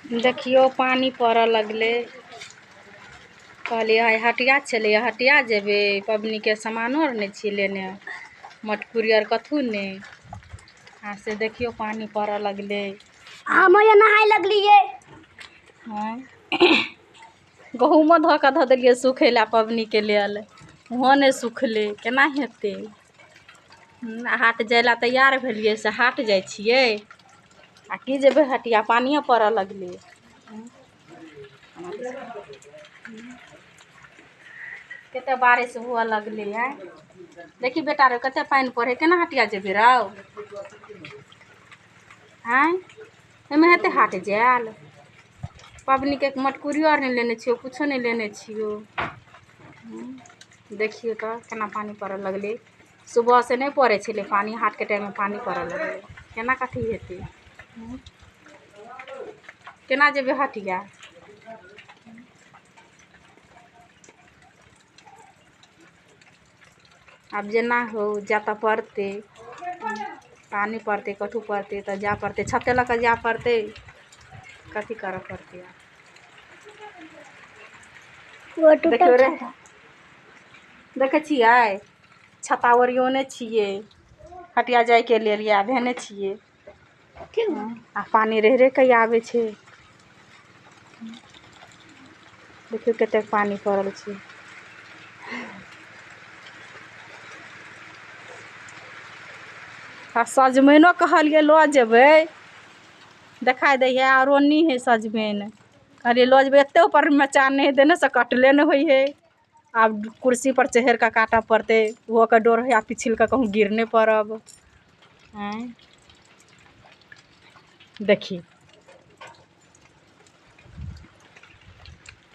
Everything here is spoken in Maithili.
देखियौ पानि पड़ऽ लगलै। कहलियै आइ हटिया छलैए, हटिया जेबै। पबनीके सामानो आर नहि छियै लेने, मटकुरी आर कथू नहि। आ से देखियौ पानि पड़ऽ लगलै। हम ये नहाय लगलियै। हँ, गहूमो धऽ कऽ धऽ देलियै सुखै लए पबनीके लेल, ओहो नहि सुखलै। केना हेतै? हाट जाय लए तैयार भेलियै, से हाट जाइ छियै आ की जेबै हटिया, पानिए पड़ऽ लगलै। कते बारिश हुअ लगलै। आइ देखी बेटा रे, कते पानि पड़े, केना हटिया जेबै रौ? आँय, एहिमे हेतै हाट जायल? पबनीके मटकुरियो आर नहि लेने छियौ, कुछो नहि लेने छियौ। देखियौ तऽ केना पानि पड़ऽ लगलै। सुबह से नहि पड़ै छलै पानि, हाटके टाइममे पानि पड़ऽ लगलै। केना कथी हेतै? केना जेबै हटिया? आब जेना हो, जाय तऽ पड़तै। पानि पड़तै, कथू पड़तै तऽ जाय पड़तै, छते लऽ कऽ जाय पड़तै। कथी करऽ पड़तै आब? वो टूटल देखियौ रे। छता। देखै छियै, छता ओरियौने छियै हटिया जायके लेल, इएह धेने छियै। ठीक। आ पानि रहि रहि कऽ आबै छै। देखियौ कतेक पानि पड़ल छै। आ सजमैनो कहलियै लऽ जेबै, देखाइ दै है आरो नी है सजमैन। कहलियै लऽ जेबै, एते ऊपर मचान नहि देने से कटले नहि होइ है। आब कुर्सी पर चढ़ि कऽ काटऽ पड़तै, ओहो के डर है आ पिछिल कऽ कहूँ गिर नहि पड़ब। आँय देखी।